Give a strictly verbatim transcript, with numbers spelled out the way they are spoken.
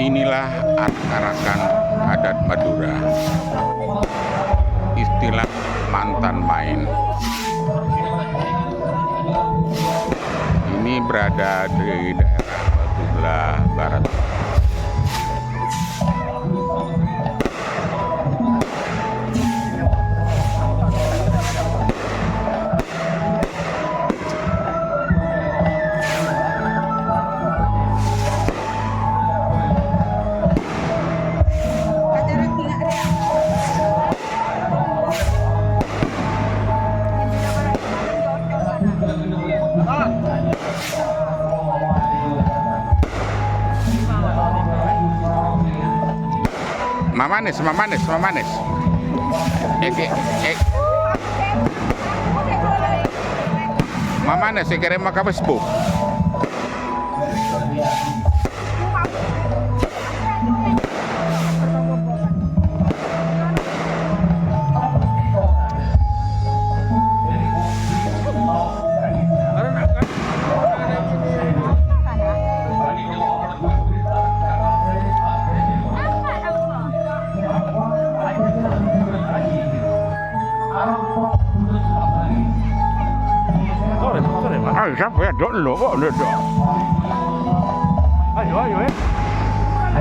Inilah arak-arakan adat Madura. Istilah mantan main. Ini berada di daerah Batubela Barat. Mamanes, mamanes, mamanes. Eki, ek-, mamanes, èkèrèm ka Facebook. Ayo, sampeyan dok lo kok, dok. Ayo, ayo, eh.